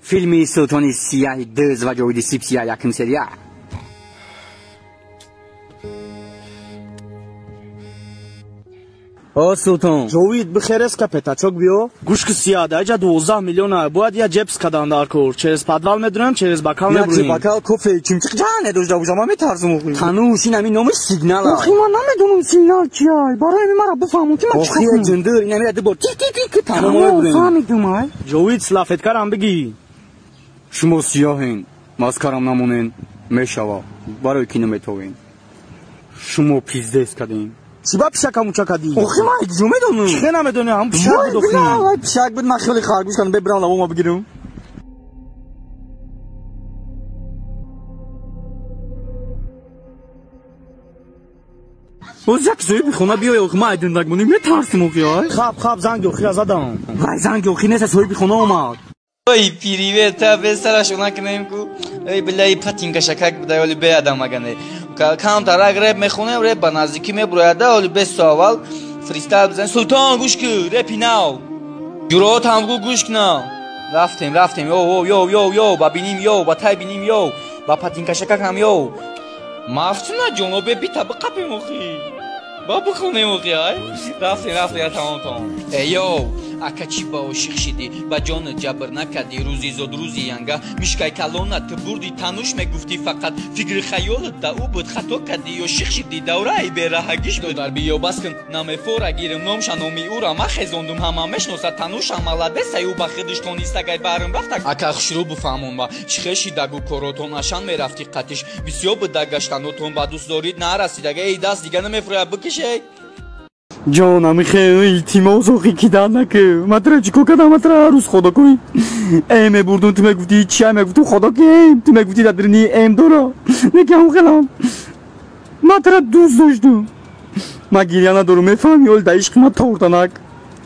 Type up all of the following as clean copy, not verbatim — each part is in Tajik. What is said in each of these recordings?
Филми Султони Сияҳи Дӯз ва Ҷовиди Сипсия якум серия. О, Султон. Ҷовид, бихерес ка петачок биё. Гӯш ки сия, даҷа 12 миллиона, бояд я ҷепс кадан дар кор. Через подвал медурем, через бакал мебурем. Бакал кофе, чимчиқ ҷа недошта бошам, ман метарсам охи. Тануш, ин ҳамин номиш сигнал аст. Охи, ман намедонам сигнал чия. Барои ҳамин мара бифаҳмон ки ман чӣ Охи, ҷиндир, ин ҳамин ду бор тик тик тик тамом мебурем. Фаҳмидум ай. Ҷовид, слафеткарам бигӣ. Шумо сиёҳен, маскарам намонен, мешава. Барои ки наметовен. Шумо пиздес кадем. Чӣ ба пишака муча кадӣ? Охи, ман ҷо медонам. Чӣ намедонӣ? Ҳам пишак буд охи. Вай, пишак буд, ман хеле харгӯш кардам, бебирам лавома бигирам. Боз як соҳиби хона биёй, охи, ман айдиндагмонӣ метарсим охи, ай. Хаб, хаб, занги охира задам. Вай, занги охи нест, соҳиби хона омад. Ой, привет, та бесараш накунем ку. Эй, бля, патинка шакак будай, оли бе адам агане. Камтарак реп мехонем, реп ба наздикӣ мебурояда, оли бесу аввал фристайл бизанем. Султон, гӯш ку, репи нав. Ҷуроот ҳам гу гӯш кунам. Рафтем, рафтем, йоу, йоу, йоу, йоу, ба биним, йоу, ба тай биним, йоу, ба патинка шакак ҳам, йоу. Мафтуна ҷоно, бе бита биқапем охи. Ба бихонем охи, ай. Рафтем, рафтем, я тамом, тамом. Эй, йоу. Ака чӣ ба ошиқ шидӣ, ба ҷонат ҷабр накардӣ, рӯзи зод рӯзи янга мишкай калонат ту бурдӣ, тануш мегуфтӣ, фақат фикри хаёлат да ӯ буд, хато кардӣ, ошиқ шидӣ, давраи бераҳагиш додар биё бас кун, намефора гирим номша, номи ӯра ма хезондум, ҳама мешносад тануша, маладесай, ӯ ба худиш тонистагай барм рафта. Ака хушрӯ бифаҳмон ба чӣ хешидагу коротон ашан мерафтӣ, қатиш бисёр буда гаштанотон, ба дӯстдорид нарасидага, эй даст дига намефурӯяд, бикишей. Ҷонам, хеле илтимос, охи, кидан накӣ. Ман тура чӣ кор кардам? Ман тура ҳар рӯз худо кунӣ. Эм мебурдум, ту мегуфтӣ чия, мегуфтум худо ки эм, ту мегуфтӣ дар дирни эм дора. Неки ҳам хелам. Ман тура дӯст доштум. Ман гиря надорум, мефаҳмӣ, оли дар ишқи ман тортанак.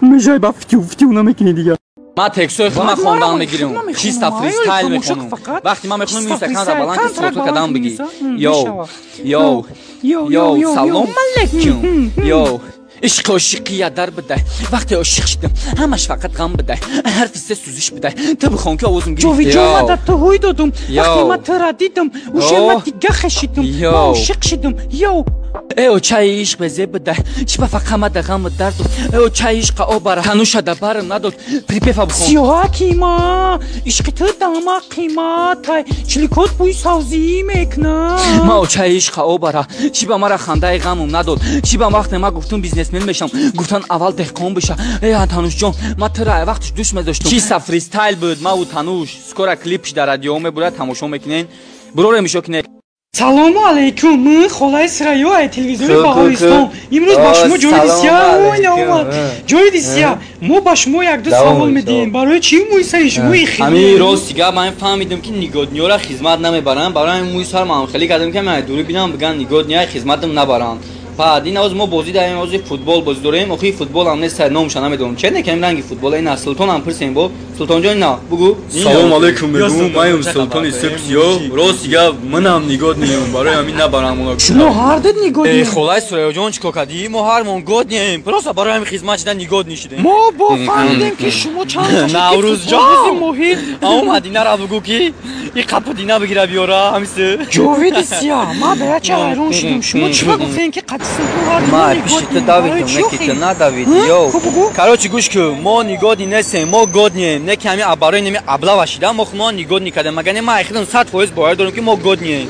Мешавӣ ба фитю фитю намекунӣ дигар. Ман текстҳои худам хондан мегирам, чиста фристайл мехонам. Вақте ман мехонам, инстаграмда баланд ки фото кардам бигӣ. Йоу, йоу, йоу, салом алейкум. Йоу. Ишқи ошиқия дар бидай, вақте ошиқ шидам, ҳамаш фақат ғам бидай, ҳарфи се сӯзиш бидай, ту бихон ки овозум гирифт. Ҷовид ҷон, ман дар ту ҳуй додум, вақте ман тура дидам, уже ман дига хешидум, ман ошиқ шидум. Йоу. Э очаи ишқ безеб бидай, чӣ ба фақат ма да ғаму дарду, э очаи ишқа обара, тануша да барм надод, припева бихон. Сиёҳаки ма, ишқи ту дама қиматай, чиликот бӯи савзӣ мекунад. Ма очаи ишқа обара, чӣ ба мара хандаи ғамум надод, чӣ ба вақте ма гуфтум бизнесмен мешам, гуфтан аввал деҳқон биша. Э Танушҷон, ман тура вақтш дӯст медоштум. Чиста фристайл буд, маву Тануш, скоро клипш дар радио мебурад, тамошо мекунен. Бурорем ишо кине. Салому алейкум, ман холаи Сирайё ай телевизиони Баҳористон. Имрӯз ба шумо Ҷовиди Сия омад. Ҷовиди Сия, мо ба шумо як-ду савол медиҳем. Барои чӣ мӯи сари шумо хеле? Ҳамин рости гап, ман фаҳмидам ки нигодниёра хизмат намебаранд. Барои ҳамин мӯи сар ман хеле кардам ки ман дурӣ бинам, биган нигодния хизматам набаранд. Баъд ин оз мо бозӣ дарем, ози футбол бозӣ дорем. Охи футбол ҳам нест, номша намедонам. Че не кам ранги футбол ин Султон ҳам пурсем бо. Султонҷон на, бугу. Салом алейкум мегум, маем Султони Сепсиё. Рости гап, манам нигоднием, барои ҳамин набарам оно. Шумо ҳар дуд нигоднием. Э холаи Сурайёҷон, чӣ кор кардӣ? Мо ҳармон годнием. Просто барои ҳамин хизмат шидан нигодни шидем. Мо бо фаҳмидем ки шумо чанд Наврӯзҷон моҳи ам Мадинаро бугу ки и қапу дина бигира биёра, ҳамиси. Ҷовиди Сия, ман ба як чӣ ҳайрон шудам. Шумо чӣ ба гуфтем ки Ма пиши ту давидум, не ки ту надавиди. Йоу. Короче, гӯш ку, мо нигодни нестем, мо годнием. Не ки ҳамин барои неми аблава шида, мо хумо нигодни кардем. Магар не ман айхидам 100% бовар дорам ки мо годнием.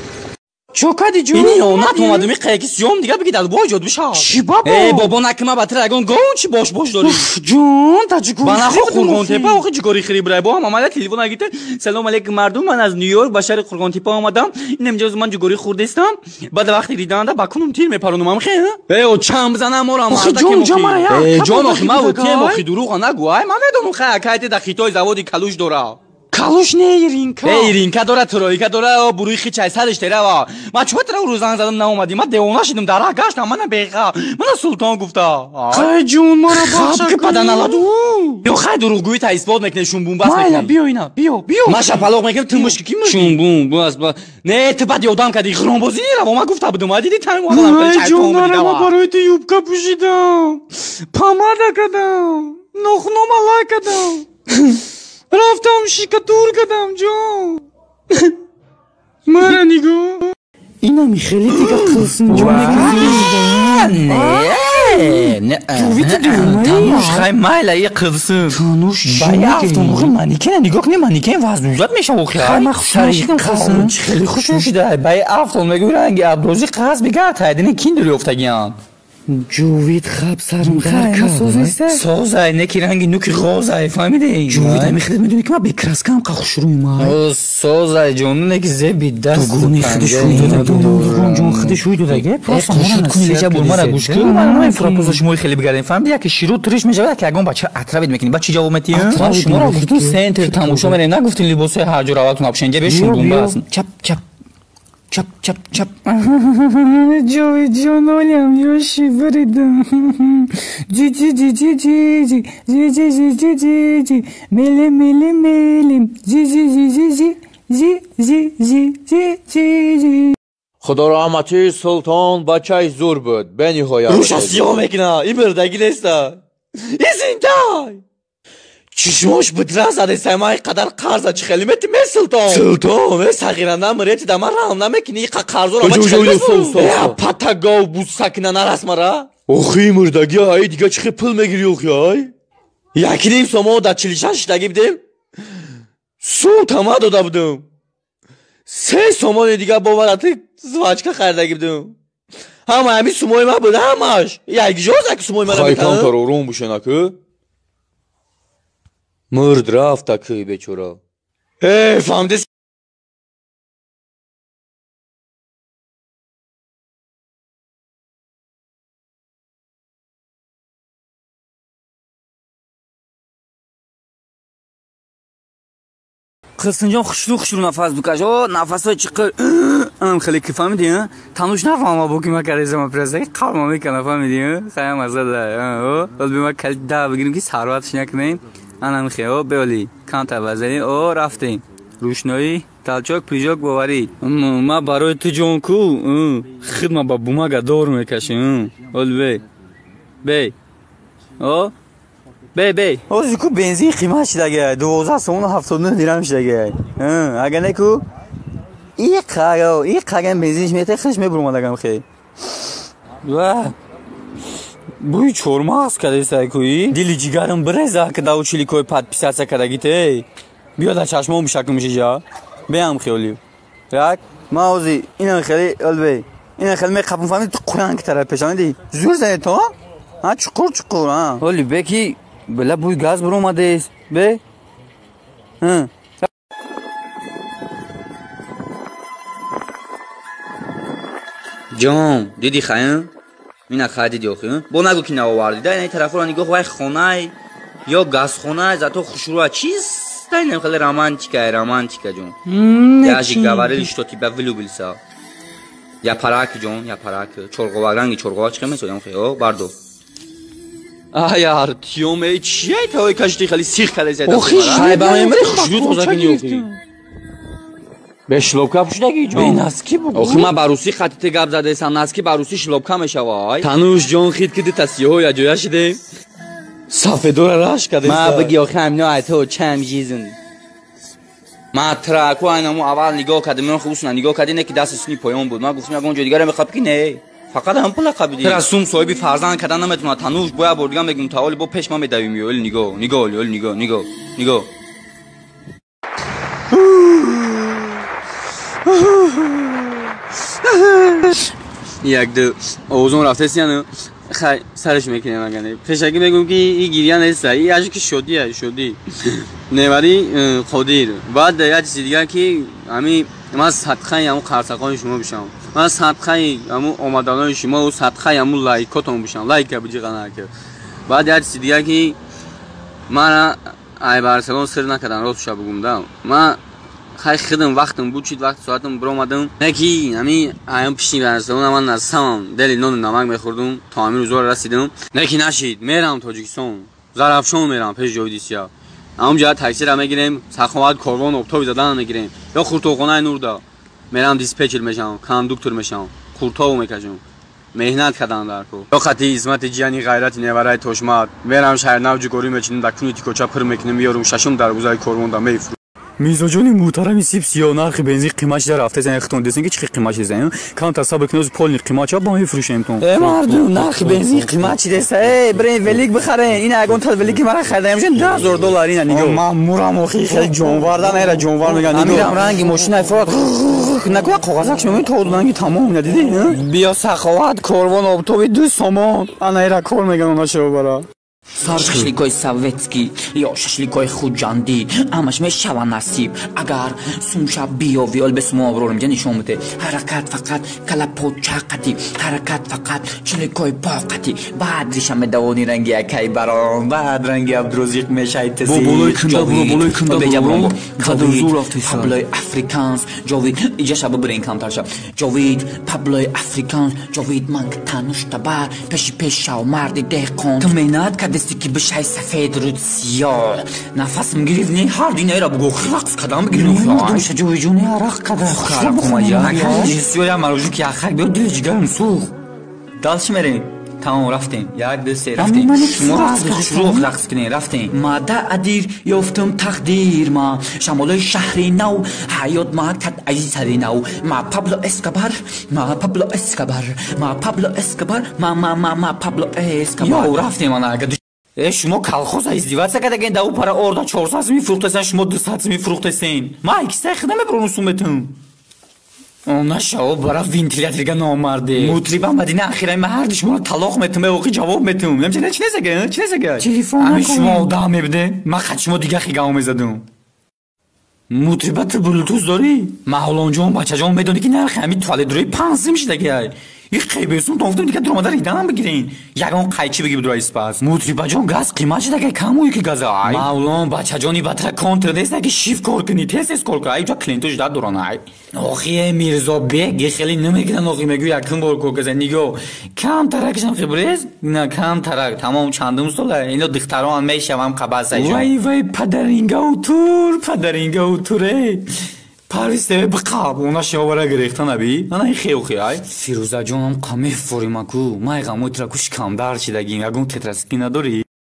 Чо кади ҷон? Ини ёнат омадум, и қаяки сиём дига биги дар бо ҷод биша. Чӣ бабо? Э бобо накима ба тира ягон гон чӣ бош бош дорӣ? Уф ҷон, та ҷигори. Ба нахо Қурғонтепа охи ҷигори хири брай бо ҳам омада телефон агите. Салом алейкум мардум, ман аз Нью-Йорк ба шаҳри Қурғонтепа омадам. Ин имҷоз ман ҷигори хӯрдестам. Баъд вақти диданда ба кунум тир мепаронум ам хе. Э о чам бизанам мора Охи ҷон, ҷон мара як. Э ҷон охи ма тем охи дурӯға нагу. Ай ман медонам хай акайте да Хитой заводи калуш дора. Калуш не Иринка. Э Иринка дора, тройка дора, буруи хичай сариш терава. Ман чӯ тра рӯзан задам наомадӣ. Ман девона шидам, дар раҳ гаштам, мана беға. Мана Султон гуфта. Хай ҷон, мара бахша. Ки паданаладу. Ё хай дурӯғгӯӣ та исбот мекунӣ, шумбум бас мекунӣ. Майла, биё ина, биё, биё. Ман шапалоқ мекунам, ту мушки ки мушки? Шумбум бас ба. Не, ту баъд ёдам кардӣ, ғиромбозӣ нераво, ман гуфта будам. Дидӣ тайм вақт Ай ҷон, мара ман барои ту юбка пӯшидам. Помада кардам. Нохунома лай кардам. Рафтам шикатур кардам ҷон. Мара нигоҳ. Инами хеле дига қилсин ҷон. Не, тануш хай майла и қилсин. Тануш ба яфтум охи манекена нигоҳ кунӣ, манекен вазнуҷат мешава охи. Хай ман хушнашидам қилсин. Хеле хушн шуда. Ба афтон мегӯй ранги Абдурозиқ қасд бигар тайдини киндер ёфтагиам. Ҷовид хаб сарам дар кард. Созай, неки ранги нуки ғозай, фаҳмидӣ? Ҷовид ами худат медонӣ ки ман бекраскаам қа хушрӯй май. Созай ҷон, неки зеби даст. Дугони худаш ҳуй дода, дугон ҷон худаш ҳуй дода, ге? Просто хушуд кунӣ леча бур мара гӯш кун. Ман намефура просто шумои хеле бигарем, фаҳмидӣ? Яке ширу туриш мешавад, яке ягон бача атравид мекунӣ. Баъд чӣ ҷавоб метиҳӣ? Шуморо гуфтум центр тамошо мерем, нагуфтин либосҳои ҳар ҷо раватун апшен, ҷа бешун бумба аст. Чап чап чап чап чап. Ҷовид ҷон, олям ёши буридам. Ҷи ҷи ҷи ҷи ҷи ҷи ҷи ҷи ҷи ҷи ҷи ҷи мелем мелем мелем ҷи ҷи ҷи ҷи ҷи ҷи ҷи ҷи ҷи ҷи ҷи. Худо раҳматӣ Султон бачаи зур буд, бениҳоят. Рӯша сиёҳ мекуна, ин мирдагӣ неста. Ин зиндай. Чишмош будра задесай, ман қадар қарза чӣ хеле мети ме Султон. Султон, э сағира намирети да ман раҳм намекунӣ, иқа қарзора ман чӣ хеле месӯзам. Пата гов бусакина нарас мара. Охи мирдагӣ, ай дига чӣ хел пул мегирӣ охи ай? Яки ним сомо дар 46 шидагӣ будем. Сум тама дода будам. 3 сомони дига бовар ти звачка харидагӣ будам. Ҳама ҳамин сумои ман буд, ҳамаш. Як ҷоза ки сумои мара Хай камтар ором бошен аку. Мурд рафт аку бечора. Э, фаҳмидӣ? Қилсинҷон хушрӯ хушрӯ нафас бикаш. О, нафасҳои чиқир. Ам хеле ки фаҳмидӣ, тануш нафаҳма бо ки ма карезама презаки қалма мекана, фаҳмидӣ? Хая мазада. О, ҳол би ма кали да бигирим ки сарватш накунем. Анам хе, о, беоли. Камтар базанем. О, рафтем. Рӯшноӣ, талчок, прижок, боварӣ. Ма барои ту ҷон ку, хидма ба бумага дор мекашем. Ҳол бе. Бе. О, бе бе. Ҳозир ку бензин қимат шидагай. 12 сомону 79 дирам шидагай. Агар не ку иқага бензинш мета хиш мебурмадагам хе. Ва бӯи чормағз кадесай куи. Дили ҷигарам биреза ки да училикои подписаться кардагите. Биё дар чашмом бишакум шиҷа. Беам хеоли. Як ман ҳозир инам хеле ол бе. Инам хеле меқапам, фаҳмидӣ, ту қуянг тараф пешонидӣ. Зур зане то? Ҳа чуқур чуқур, ҳа. Оли бе ки била бӯи газ буромадест. Бе? Ҷон, диди хаем? Ина хай диди охи? Бо нагӯ ки наовардӣ. Да ин тарафро нигоҳ, вай хонай ё газхонай, зато хушрӯа чиста, инам хеле романтика, романтика ҷон. Я же говорили, что тебя влюбился. Я парак ҷон, я парак. Чорғова ранги чорғова чӣ месодам хе? О, бардо. Ай Артём, эй чия тавай кашти хеле сих каде зада. Охи, хай ба мемри хушрӯ тоза кунӣ охи. Бе шлопка пӯшидаги ҷон. Бе наски бугу. Охи ман ба русӣ хатите гап задесам, наски ба русӣ шлопка мешава. Ай тануш ҷон хит ки дита сиёҳо я ҷоя шидем. Сафедора рашк кадеста. Ма биги охи ҳамино ай то чам жизн. Ма траку айнаму аввал нигоҳ кардем, ман хусна нигоҳ кардем, не ки дасти сини поён буд. Ман гуфтам ягон ҷои дигаре мехоҳ ки не. Фақат ҳам пула қабидӣ. Тра сум соҳиби фарзанд кардан наметавонад. Тануш бояд бор дигар мегӯм таоли бо пеш ма медавим. Ё нигоҳ, нигоҳ, ё нигоҳ, нигоҳ, нигоҳ. Як ду овозон рафтест, яну хай сараш мекунем агане. Пешакӣ мегӯм ки и гиря неста, и ажи ки шодия, шодӣ. Невари Қодир. Баъд як чизи дигар ки ҳами ман садқаи ҳамун қарсақони шумо бишам. Ман садқаи ҳамун омаданои шумо ва садқаи ҳамун лайкотон бишам. Лайка биҷиқанака. Баъд як чизи дигар ки мана ай Барселон сир накардан, ростша бугум да. Ман хай хидм вақтам буд, чид вақт соатам биромадам. Не ки ҳами аям пишти Барселона ман насамам, дели нону намак мехӯрдум, то ҳамин рӯзҳоро расидам. Не ки нашид, мерам Тоҷикистон, Зарафшон мерам пеши ҷои дисия. Ҳамон ҷоя таксира мегирем, Саховат корвон обтоби задан мегирем. Ё хуртоқонаи Нурда. Мерам диспетчер мешавам, кондуктор мешавам, хуртову мекашам. Меҳнат кадан дар ку. Ё хати измати ҷияни ғайрати невараи тошмат. Мерам шаҳрнав ҷугорӣ мечинем, дар куни тикоча пир мекунем, меёрум шашум даргузари корвонда мефурӯ. Мизоҷони муҳтарами сипсиё, нархи бензин қимат шида рафта, хитон десен ки чӣ қимат шида, камтар сабр кунед, полни қимат шава, ба мефурӯшем тон. Э мардум, нархи бензин қимат шидеста, э брен велик бихарен, ина ягон тал велики мара харидаем шен $10,000, ина нигоҳ. Ман мурам охи, хеле ҷонвардан, эра ҷонвар меган, нигоҳ. Амирам ранги мошина форат накуна коғазак шумо то ранги тамом, ина дидӣ? Биё саховат, корвон обтоби 2 сомон, ана эра кор меган она шава бара. Шашликои советский ё шашликои хуҷандӣ ҳамаш мешава насиб. Агар сумша биёви, ол бесумо оброрим ҷа нишон мете. Ҳаракат фақат калапочақати, ҳаракат фақат чиликои поқати. Баъд риша медавони ранги акай барон, баъд ранги Абдурозиқ мешай Бо болои кунда буро, болои кунда буро. Паблои африканс ҷовид, иҷаша бибирен камтарша. Ҷовид Паблои африканс, ҷовид ман тануш табар, пеши пеш шав марди деҳқон. Ту меҳнат кардисти ки бишай сафед руд сиёҳ. Нафасм гирифт, не ҳар динаера бугӯ рақс кардам бигирин. Мардумша ҷои арақ када. Сиёя марожу ки ахак биё, дили ҷигарам сӯх. Дальше мерем. Тамом рафтем. 1 2 3 рафтем. Шумо рақс рақс кунед, рафтем. Мада адир ёфтум тақдир ма. Шамолои шаҳри нав, ҳаёт ма кад азизари нав. Ма Пабло Эскобар, ма Пабло Эскобар, ма Пабло Эскобар, ма ма ма ма Пабло Эскобар. Ё рафтем ана. Э шумо колхоза издеваться кардаген, да у пара орда 400 сми фурӯхтесен, шумо 200 сми фурӯхтесен. Ма икистай хидам мебурон суметум. Она шао бара вентиляторга номарде. Мутриба Мадина ахирай ма ҳарди шуморо талоқ метум, охи ҷавоб метум. Немча чи несага, чи несага? Телефон ами шумо одам мебде, ма хат шумо дига хигао мезадум. Мутриба ту блютуз дорӣ? Маҳлонҷон, бачаҷон, медонӣ ки нархи ҳами туалет дорои 5 сим шидагай. Их қайбесун тон гуфтам дига дуромада риданам бигирин. Ягон қайчи бигир дура испас. Мутрибаҷон газ қимат шидагай, камуи ки газа ай. Мавлон бачаҷони батра контр нест ки шиф кор кунӣ, тез тез кор кун. Ай ҷа клиенто жда доран ай. Охи Мирзо бег хеле намекунан, охи мегӯ якум бор кор казан. Нигоҳ кам таракшам хибрез, на кам тарак. Тамом чандум сола ино духтарон мешавам қабаса. Вай вай падаринга утур, падаринга утур эй. Парвиз тебе биқаб, она шавара гирехта наби. Ана и хеохи ай. Фирӯзаҷонам қамефоримаку. Май ғамои тра ку шикамдар шидагим. Ягон тетрасики надорӣ?